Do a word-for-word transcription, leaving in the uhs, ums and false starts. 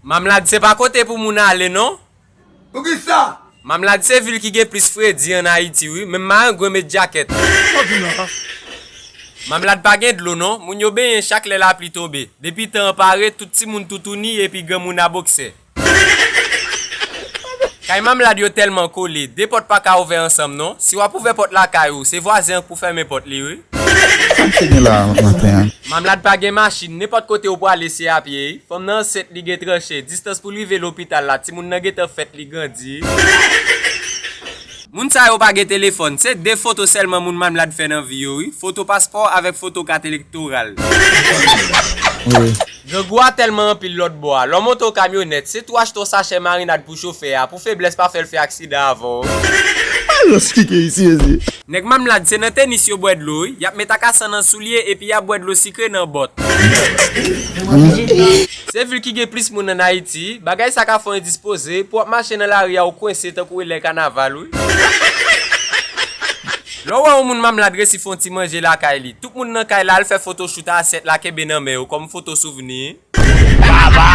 Mamlad se pa kote pou moun ale non. Poukisa? Mamlad se vil ki gen plis fredi ann Ayiti wi, menm marengwen met djakèt. Mamlad pa gen dlo non, moun yo benyen chak lè lapli tonbe. Depi tan an pare, tout timoun toutouni epi granmoun a boksè. Kay Mamlad yo tèlman kole, de pòt pa ka ouvè ansanm non. Si w ap ouvè pòt lakay ou, se vwazen an k pou fèmen pòt li wi. Sa m te gen la maten an? Mamlad pa gen machin, nenpòt kote ou prale se apye wi. Fanm nan ansent li gen tranche, distans pou l rive lopital la, timoun nan gentan fèt li grandi. Moun sa yo pa gen telefòn, se de foto sèlman moun Mamlad fè nan vi yo wi, foto paspò avèk foto kat elektoral. Wi. Grangou a tèlman anpil lòt bò a, lè w monte yon kamyonèt, se tou achte yon sachè marinad pou chofè a, pou feblès pa fè l fè aksidan avè w. Alòs ki gen isi mezi. Nèg Mamlad se nan tenis yo bwè dlo wi, y ap met akasan nan soulye epi y ap bwè dlo sikre nan bòt. Se vil ki gen plis moun ann Ayiti, bagay sa ka fè w endispoze, pou w ap mache nan lari a ou kwense tankou e lè kanaval wi. Lè w wè yon moun Mamlad resi fè yon ti manje lakay li, tout moun nan kay la al fè foto chout a asyèt la kenbe nan men yo kòm foto souvni. Baba!